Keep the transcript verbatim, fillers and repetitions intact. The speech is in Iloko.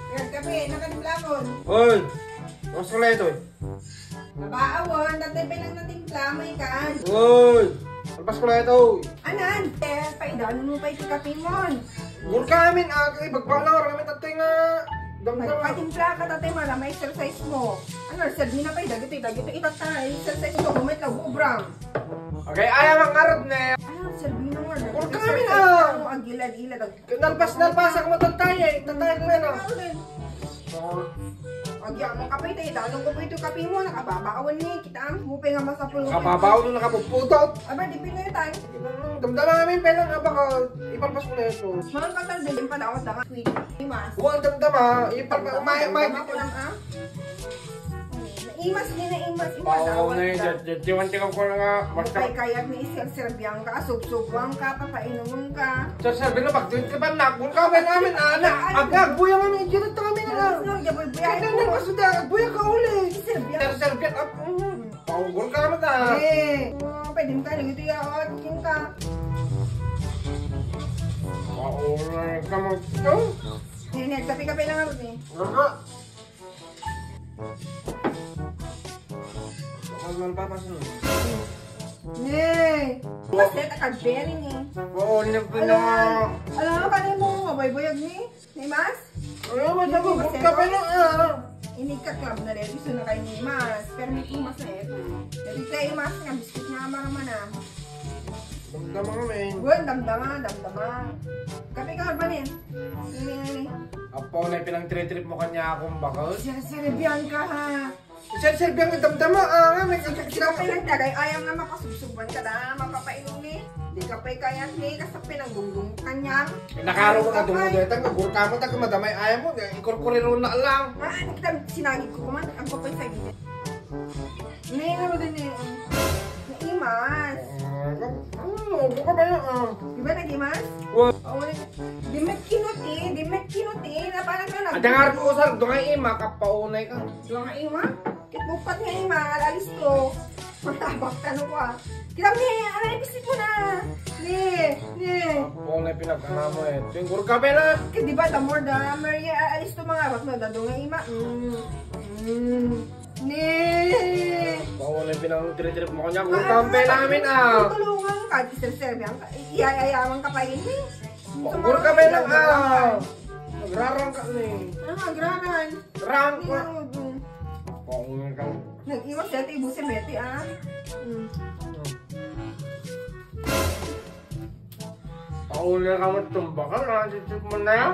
Nagkape, nakatimplakon. Oy! Mas ko leto eh. Aba, awan, tatay pa lang natimpla, may kan. Oy! Alpas ko leto eh. Anan, eh, paidano mo pa iti kape mo. Gurka amin, ah, kay bagbala, orang amin tatay nga. Damdam. Nagpatimpla ka, tatay, mara, may exercise mo. Ano, sabi na pa, dagito, dagito, itatay, exercise mo, gumit na, bubrang. Okay, ay, ang arap ne. Ano, sabi na nga, Gurka amin, ah. Agilad-ilad, ag- Nalpas, nalpas ako matatay eh. Tatay ko yan, ah. Agya mo kape, tayo. Dalong ko po ito kape mo. Nakababa awan ni. Kita ang mupay nga masapul. Nakababaw nung nakapuputot. Aba, di pinoy tayo. Damdama namin, pero nga baka ipalpas mo na yun, so. Mga katal, din pa daw, daka, sweet. Imas. Huwag damdama, ipalpas, may, may. Ako lang, ah. Naimas, di naimas. Imas, Bawa awat na yun, ka. Dyan, dyan, dyan, dyan, ko na nga, basta. Mupay kayat ni Sir Sir Bianca, subsubuan ka, papainumun ka. Sir, Sir Bianca, pag-tweet ka ba, nagul ka ba namin, anak? Ay, Agag, buya nga ni Judith, kami na lang. Sir, Sir, Sir, Kaya na, nasuda, buya ka uli. Sir Bianca. Sir, Sir Bianca, ah, mm, paugol ka naman, ah. Eh, oh, pwede mo tayo, ito yung akin ka. Paugol ka mo, ito? Eh, nagkape-kape lang ako, eh. Ano? Baka malpapas nun. Yay! Mas net, akad bearing eh. Oo, nag-, Alam, na- alam mo, kanay mo, mabaybuyag ni? Ni Mas? Ano ba, Ni sabi ko, Mas ka pa Eto? Na, ah. Inig ka club na rin, gusto na kayo ni Mas. Pero may Mas na ito. Dati kayo Mas nga, biscuit nga, maraman ah. Damdama kami. Wen, damdama, damdama. Kape ka, Urbanin. Ini, ini. Apo, na pinang trip mo kanya akong bakal. Sir, Sir Bianca, ha? Sir, Sir Bianca, damdama, ah, nga, may Sir, Sir, kaya lang tagay, ayaw nga mapasubsuban ka na, mapapainom ni. Di ka pa'y kayat ni, kasi pinanggunggong kanya. Nakaro mo na Ay, dumudetang, gurka mo, taga madamay, ayaw mo, ikurkuri ron na lang. Ah, ano kita, sinagid ko, kuman, ang papay sagid. Nay, ano din eh, um, naimas. Ah, ano, buka ba yan, ah? Di ba nag-imas? Wa- Oo, nag-, di met kinuti, di met kinuti, na parang ka nag- Ada nga rin po, sir, doon nga ima, kapaunay ka. Doon nga ima? Kitbupat nga ima, alalis ko. Matabak ka, no, kwa? Kita mo, eh, ano, ipisit mo na. Ni, ni. Kapaunay pinagkana mo, eh. Tingkur ka, pera. Kaya di ba, the more the merrier, alalis to mga arat mo, dado nga ima. Mm. Mm. Ni! Bawal na yung pinang trip-trip mo kanya. Kung kampay namin, ah. Tulungan ka, Mister Serbian. Iyayayaman ka pa rin, eh. Bawal ka ba lang, ah. Nagrarang ka, ni. Ano, nagrarang? Rang ka. Bawal ka. Nag-iwas siya, tibo si Betty, ah. Mm. Pauli ka mo tumbakan, ah, di mo na yan.